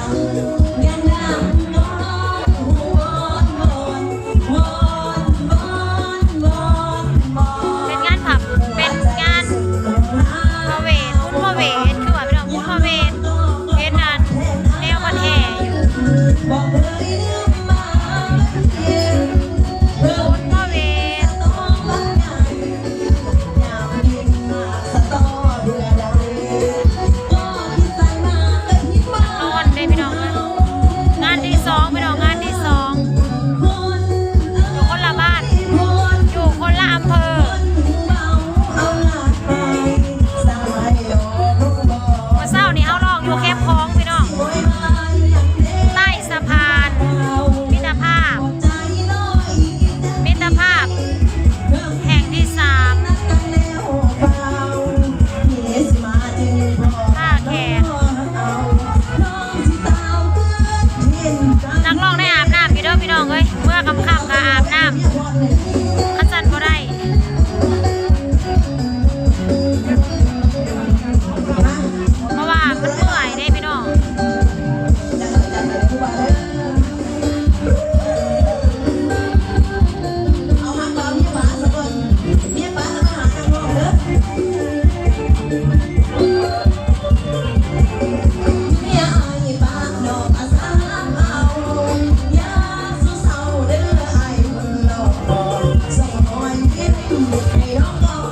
ເປັນງານຜັບ ເປັນງານພະເວດ ບຸນພະເວດ ຄືວ່າ ພີ່ນ້ອງ ບຸນພະເວດ ເຫັນອັນແນວເພິ່ນແຫ່ຢູ່ ບຸນພະເວດ. ນອນເດ້ພີ່ນ້ອງເອີຍ ງານທີສອງພີ່ນ້ອງ ງານທີສອງ ຢູ່ຄົນລະບ້ານ ຢູ່ຄົນລະອຳເພີ. ມື້ເຊົ້ານີ້ເຮົາລອງຢູ່ແຄມຂອງພີ່ນ້ອງ ໃຕ້ສະພານມິດຕະພາບ ມິດຕະພາບແຫ່ງທີສາມ ທ່າແຂກ ນັກຮ້ອງໄດ້ອາບນ້ຳຢູ່ເດີພີ່ນ້ອງເອີຍ ເມື່ອຄ່ຳໆກໍອາບນ້ຳ ຄັນຊັ້ນບໍ່ໄດ້ ເພາະວ່າມັນເມື່ອຍເດ້ພີ່ນ້ອງ.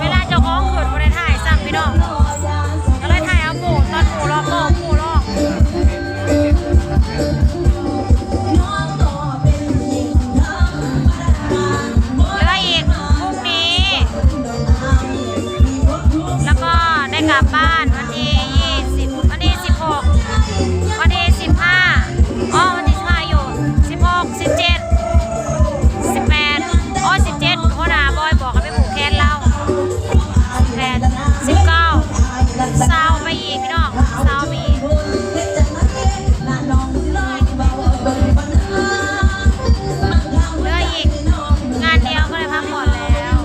ເວລາເຈົ້າຂອງຂຶ້ນບໍ່ໄດ້ຖ່າຍຊ້ຳພີ່ນ້ອງ ກໍເລີຍຖ່າຍເອົາໝູ່ ຕອນໝູ່ລອກ ໝູ່ລອກ. ເຫຼືອອີກພຸ່ງນີ້ ແລ້ວກໍໄດ້ກັບບ້ານວັນທີຊາວ ວັນທີສິບຫົກ ວັນທີສິບຫ້າ ອໍ ວັນທີສິບຫ້າຢູ່ ສິບຫົກ ສິບເຈັດ ສິບແປດ ອໍ ສິບເຈັດ ຫົວໜ້າບອຍບອກໃຫ້ໄປຜູກແຂນລາວ ສິບແປດ ສິບເກົ້າ ຊາວໄປອີກພີ່ນ້ອງ ຊາວໄປອີກ ເຫຼືອອີກງານດຽວກໍໄດ້ພັກຜ່ອນແລ້ວ.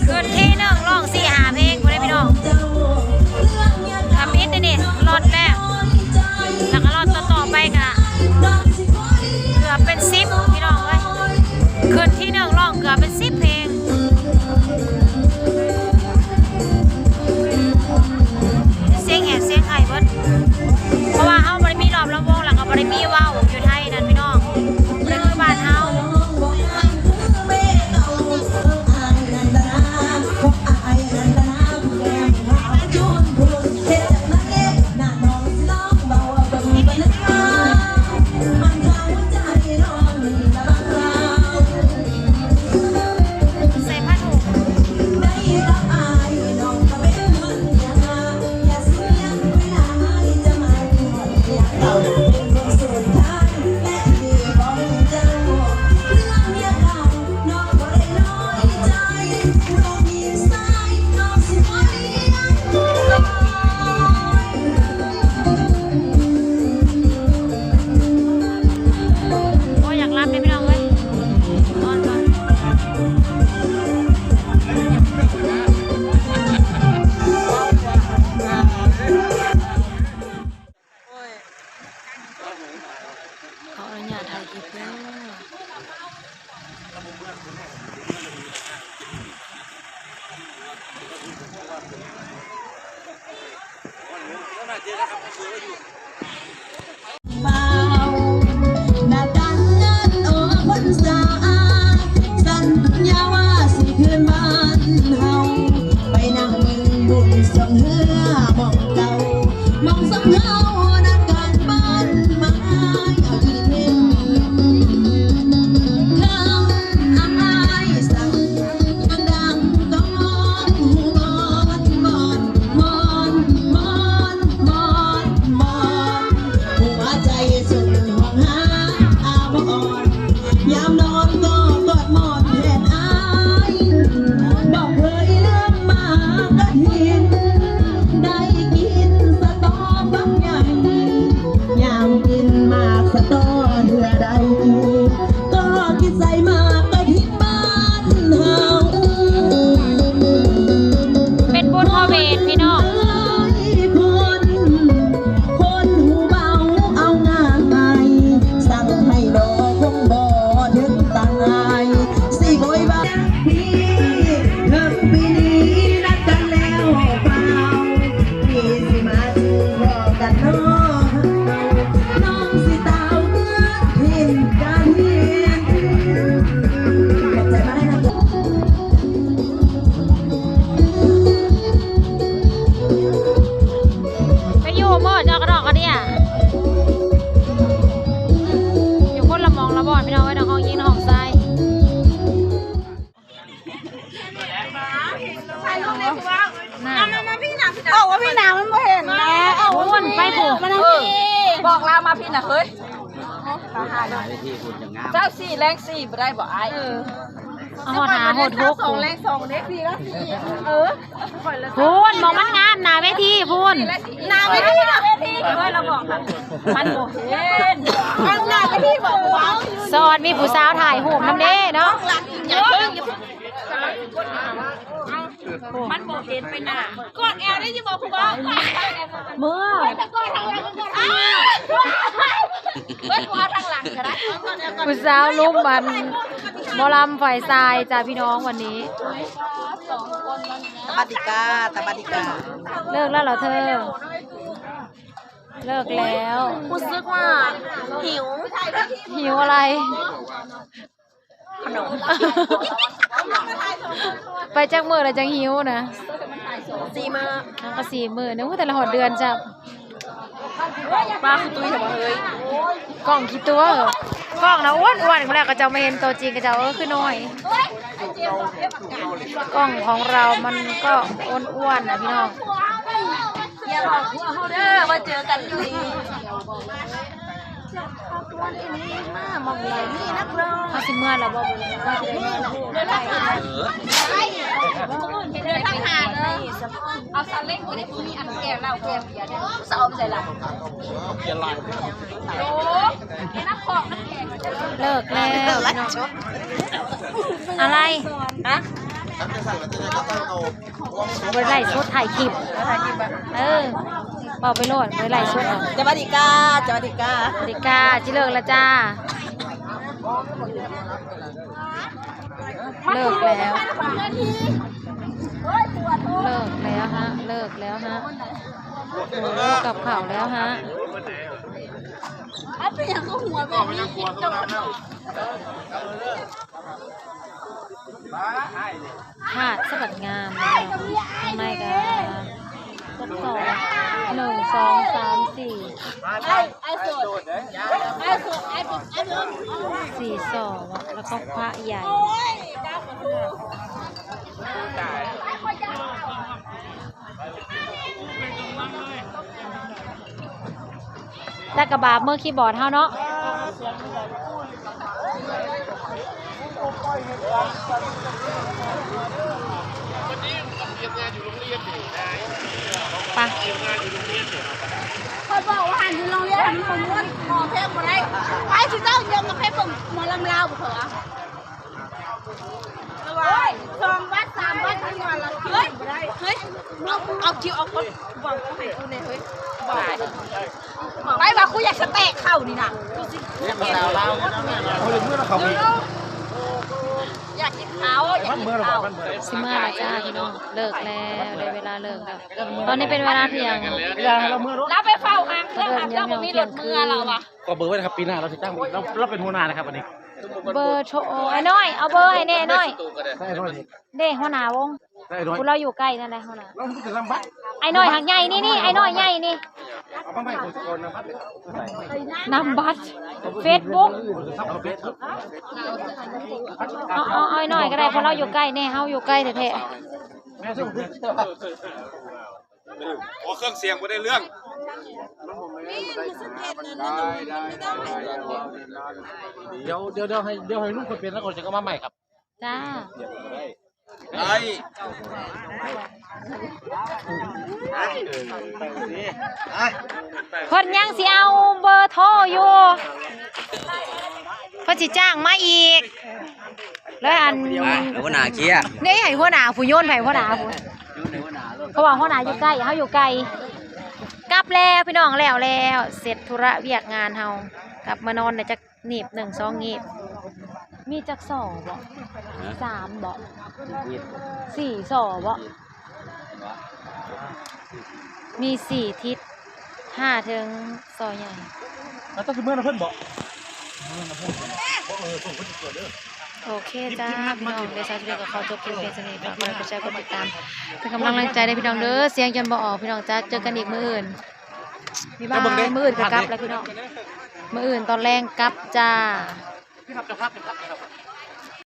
ຂຶ້ນທີໜຶ່ງ ຮ້ອງສີ່ຫ້າເພງພຸ້ນເດ້ພີ່ນ້ອງ ທຳອິດນີ້ ລອດແລ້ວ ແລ້ວກໍລອດຕໍ່ໆໄປກະເກືອບເປັນສິບພີ່ນ້ອງເອີຍ ຂຶ້ນທີໜຶ່ງ ຮ້ອງເກືອບເປັນສິບເພງ. ສຽງແຫບສຽງໄຫເບິດ ເພາະວ່າເຮົາບໍ່ໄດ້ມີລອບລຳວົງ ແລ້ວກໍບໍ່ໄດ້ມີເວົ້າຢູ່ໄທນັ້ນພີ່ນ້ອງ ບໍ່ໄດ້ຄືບ້ານເຮົາ. ໂອ້ຍ ຢາກຫຼັບເດ້ພີ່ນ້ອງເອີຍ ນອນກ່ອນ. ຂໍອະນຸຍາດຖ່າຍຄລິບເດີ. ຍາມກິນໝາກສະຕໍເທື່ອໃດ ກໍຄິດໃສ່ໝາກກະທິນມາ ເອົາວ່າພີ່ນາງມັນບໍ່ເຫັນນະ ເອົາ ພຸ້ນໄປພຸ້ນ ມັນ ເອີ ບອກລາວມາພີ້ນະເຮີ້ຍ. ເຈົ້າສີ່ແລງສີ່ບໍ່ໄດ້ບໍ່ອ້າຍ? ເອີ ເອົາຮອດຫ້າ ຮອດຫົກ ສອງແລງສອງເດ້ ສີ່ລະສີ່ ເອີ ພຸ້ນ ໝ່ອງມັນງາມ ໜ້າເວທີພຸ້ນ ໜ້າເວທີ ໜ້າເວທີ ເອີ ລະບອກນະ ມັນບໍ່ເຫັນ ຂ້າງໜ້າເວທີບອກວ່າ ສອນມີຜູ້ສາວຖ່າຍຮູບນຳເດ້ເນາະ. ມັນບໍ່ເຫັນໄປໜ້າ ກອດແອວໄດ້ຢູ່ບໍ່ຜູ້ບ່າວ? ເມື່ອ ກອດທາງຫຼັງ ກອດທາງຫຼັງກໍໄດ້ ຜູ້ສາວລຸມອັນໝໍລຳຝ່າຍຊາຍຈ້າພີ່ນ້ອງວັນນີ້. ຕະບັດດີກາ ຕະບັດດີກາ ເລີກແລ້ວເຫຼືອເທີ? ເລີກແລ້ວ. ຮູ້ສຶກວ່າຫິວ. ຫິວອະໄລ? ຂະໜົມ. ໄປຈັກມື້ແລ້ວຈັ່ງຫິວນະ? ສີ່ມື້. ມັນກໍສີ່ມື້ນະ ໂອ້ ແຕ່ລະຮອດເດືອນຈ້າ. ປ້າຄືຕຸ້ຍແທ້ບໍ່ເຮີ້ຍ? ກ້ອງຂີ້ຕົວະ ກ້ອງນະອ້ວນໆ ແລ້ວເຂົາເຈົ້າມາເຫັນຕົວຈິງເຂົາເຈົ້າ ເອີ ຄືນ້ອຍ. ກ້ອງຂອງເຮົາມັນກໍອ້ວນໆນະພີ່ນ້ອງ. ຢ່າບອກຜົວເຮົາເດີວ່າເຈີກັນຢູ່ນີ້. ເຮົາຊິເມືອແລ້ວບໍ່? ເດີນທາງຫາເດີ ເອົາຊາເລັ້ງບໍ່ໄດ້ ມີອັນແກ້ວເຫຼົ້າແກ້ວເບຍເດ້ ເອົາໃສ່ລະ. ໂອ້ ເລີກແລ້ວພີ່ນ້ອງ. ອະໄລ? ຮະ? ບໍ່ໄດ້ໄລຟ໌ສົດ ຖ່າຍຄລິບ. ເອີ ເວົ້າໄປໂລດ ບໍ່ໄດ້ໄລຟ໌ສົດ. ສະຫວັດດີກາ ສະຫວັດດີກາ ສະຫວັດດີກາ. ຊິເລີກແລ້ວຈ້າ. ເລີກແລ້ວ ເລີກແລ້ວຮະ ເລີກແລ້ວຮະ ເລີກກັບເຂົາແລ້ວຮະ. ເປັນຫຍັງຄືຫົວແບບນີ້? ຫາດສະບັດງາມເນາະ ຂ້າງໃນກະ ຈັກສອງ ໜຶ່ງ ສອງ ສາມ ສີ່ ສີ່ ສໍ ແລ້ວກໍພະໃຫຍ່. ແລ້ວກໍບາບມືຄີບອດເຮົາເນາະ. ໄປ ຂ້ອຍບອກວ່າຫັ້ນຢູ່ໂຮງຮຽນຫັ້ນມັນບໍ່ມ່ວນ ຂໍເພງບໍ່ໄດ້. ໄປ ຊິເຈົ້າຢາກມາເພງເບິ່ງໝໍລຳລາວບໍ່? ເຂົາວ່າ ເຮີ້ຍ ສອງບາດ ສາມບາດ ເຮີ້ຍ ເຮີ້ຍ ເອົາ ເອົາຄິວ ເອົາຄົນບອກໃຫ້ກູແດ່ເຮີ້ຍ ບອກ ໄປວ່າກູຢາກສະເຕັກເຂົ້ານີ້ນະ ກູຊິ ເຮັດມາແຕ່ລາວ ເຂົາເລີຍເມືອນຳເຂົາອີກ ຢາກກິນເຂົ້າ ຢາກກິນເຂົ້າ. ຊິເມືອແລ້ວຈ້າພີ່ນ້ອງ ເລີກແລ້ວ ໄດ້ເວລາເລີກແລ້ວ ຕອນນີ້ເປັນເວລາທ່ຽງ ລາວໄປເຝົ້າຫ້າງເຄື່ອງ ຫາເຈົ້າບໍ່ມີລົດເມືອລາວວ່າ. ຂໍເບີໄວ້ນະຄັບ ປີໜ້າລາວຊິຈ້າງມາອີກ ລາວ ລາວເປັນຫົວໜ້ານະຄັບ ອັນນີ້ ເບີໂທ ອ້າຍນ້ອຍ ເອົາເບີໃຫ້ແດ່ ອ້າຍນ້ອຍ ໄດ້ ຫົວໜ້າວົງ ໄດ້ ອ້າຍນ້ອຍ ຜູ້ລາວຢູ່ໃກ້ນັ້ນແຫຼະ ຫົວໜ້າ ລາວຄືກັນລຳບາກ ອ້າຍນ້ອຍຫາກໃຫຍ່ນີ້ ນີ້ ອ້າຍນ້ອຍໃຫຍ່ນີ້ ເອົາມາໃໝ່ ຂ້ອຍຊິເອົານຳບັດ ນຳບັດ ເຟສບຸກ ເອົາ ເອົາ ເອົາອ້າຍນ້ອຍກໍໄດ້ ເພາະລາວຢູ່ໃກ້ແດ່ ເຮົາຢູ່ໃກ້ແທ້ໆ. ໂອ້ ເຄື່ອງສຽງບໍ່ໄດ້ເລື່ອງ ດຽວ ດຽວ ດຽວໃຫ້ ດຽວໃຫ້ລຸງເພິ່ນປ່ຽນແລ້ວ ຂ້ອຍຈະເອົາມາໃໝ່ຄັບ ຈ້າ ໄດ້ ເພິ່ນຍັງຊິເອົາເບີໂທຢູ່ ເພິ່ນຊິຈ້າງມາອີກ. ແລ້ວອັນ ຫົວໜ້າເຄຍ ນີ້ໃຫ້ຫົວໜ້າຜູ້ໂຍນ ໃຫ້ຫົວໜ້າຜູ້ ເພາະວ່າຫົວໜ້າຢູ່ໃກ້ ເຮົາຢູ່ໄກ ກັບແລ້ວພີ່ນ້ອງ ແລ້ວແລ້ວ ເສັດທຸລະວຽກງານເຮົາ ກັບມານອນໄດ້ຈັກໜີບ ໜຶ່ງ ສອງ ໜີບ ມີຈັກສໍບໍ່? ຮະ? ສາມບໍ່? ໜີບ ສີ່ ສໍບໍ່? ມີສີ່ທິດ ຫ້າເທິງ ສໍໃຫຍ່ ແລ້ວຕ້ອງຊິເມືອນຳເພິ່ນບໍ່? ໂອເຄຈ້າພີ່ນ້ອງ ດຽວສາວຊິເລີກກໍຂໍຈົບຄລິບພຽງສ່ຳນີ້ ຝາກກົດໄລ ກົດແຊ ກົດຕິດຕາມ ເປັນກຳລັງແຮງໃຈເດີພີ່ນ້ອງເດີ ສຽງຈົນບໍ່ອອກພີ່ນ້ອງຈ້າ ເຈີກັນອີກມື້ອື່ນ ບາຍບາຍ ມື້ອື່ນກໍກັບແລ້ວພີ່ນ້ອງ ມື້ອື່ນຕອນແລງກັບຈ້າ.